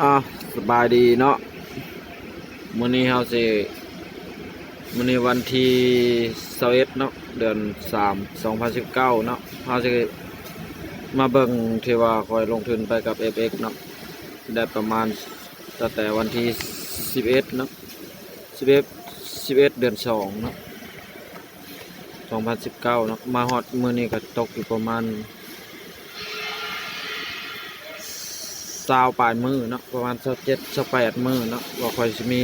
ອ່າ ສະບາຍດີເນາະ ມື້ນີ້ເຮົາຊິ ມື້ນີ້ວັນທີຊາວເອັດເນາະ ເດືອນສາມ ສອງພັນສິບເກົ້າເນາະ ເຮົາຊິມາເບິ່ງທີ່ວ່າຂ້ອຍລົງທຶນໄປກັບເອັຟເອັກເນາະ ໄດ້ປະມານຕັ້ງແຕ່ວັນທີສິບເອັດເນາະ ສິບເອັດ ສິບເອັດ ເດືອນສອງເນາະ ສອງພັນສິບເກົ້າເນາະ ມາຮອດມື້ນີ້ກໍຕົກຢູ່ປະມານຊາວປາຍມື້ເນາະ ປະມານຊາວເຈັດ ຊາວແປດມື້ເນາະ ວ່າຂ້ອຍຊິມີ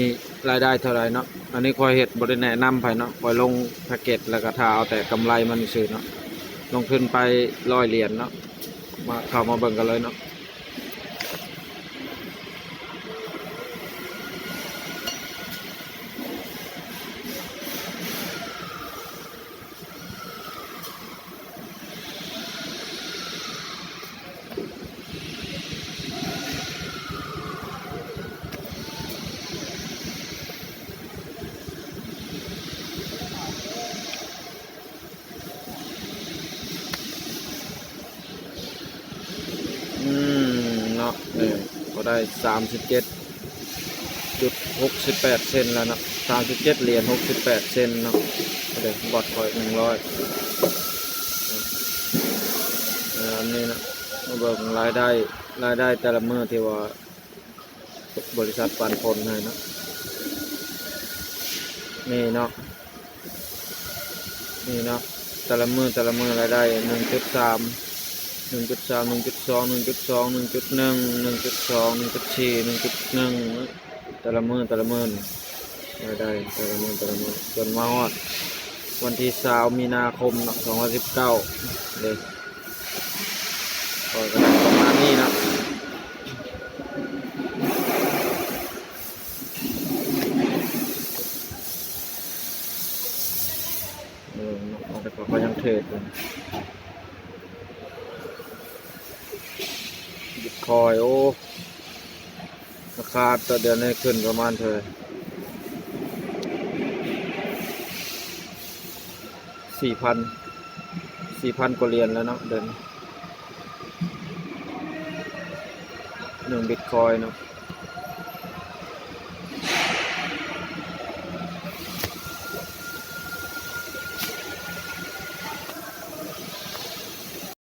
ລາຍໄດ້ເທົ່າໃດເນາະ ອັນນີ້ຂ້ອຍເຮັດບໍ່ໄດ້ແນະນຳໃຜເນາະ ຂ້ອຍລົງແພັກເກັດ ແລ້ວກໍຖ້າເອົາແຕ່ກຳໄລມັນຊື່ເນາະ ລົງທຶນໄປຮ້ອຍຫຼຽນເນາະ ມາ ເຂົ້າມາເບິ່ງກັນເລີຍເນາະ. ອືມ ເນາະ ເອີ ກໍໄດ້ສາມສິບເຈັດຈຸດຫົກສິບແປດເຊັນແລ້ວເນາະ ສາມສິບເຈັດຫຼຽນຫົກສິບແປດເຊັນເນາະ ເດີ ບອດຂ້ອຍໜຶ່ງຮ້ອຍ ເອີ ອັນນີ້ເນາະ ມາເບິ່ງລາຍໄດ້ ລາຍໄດ້ແຕ່ລະມື້ທີ່ວ່າ ບໍລິສັດປັນຜົນໃຫ້ເນາະ ນີ້ເນາະ ນີ້ເນາະ ແຕ່ລະມື້ ແຕ່ລະມື້ລາຍໄດ້ ໜຶ່ງຈຸດສາມ ໜຶ່ງຈຸດສາມ ໜຶ່ງຈຸດສອງ ໜຶ່ງຈຸດສອງ ໜຶ່ງຈຸດໜຶ່ງ ໜຶ່ງຈຸດສອງ ໜຶ່ງຈຸດສີ່ ໜຶ່ງຈຸດໜຶ່ງ ແຕ່ລະມື້ ແຕ່ລະມື້ ລາຍໄດ້ແຕ່ລະມື້ ແຕ່ລະມື້ ຈົນມາຮອດວັນທີຊາວມີນາຄົມເນາະ ສອງພັນສິບເກົ້າເດ້ ກໍໄດ້ປະມານນີ້ເນາະ ເອີ ເນາະ ແຕ່ກໍ ກໍຍັງເທຣດຢູ່ ບິດຄອຍ ໂອ້ ລາຄາຕອນດຽວນີ້ຂຶ້ນປະມານເທົ່າໃດ ສີ່ພັນ ສີ່ພັນກວ່າຫຼຽນແລ້ວເນາະ ດຽວນີ້ ໜຶ່ງບິດຄອຍເນາະ.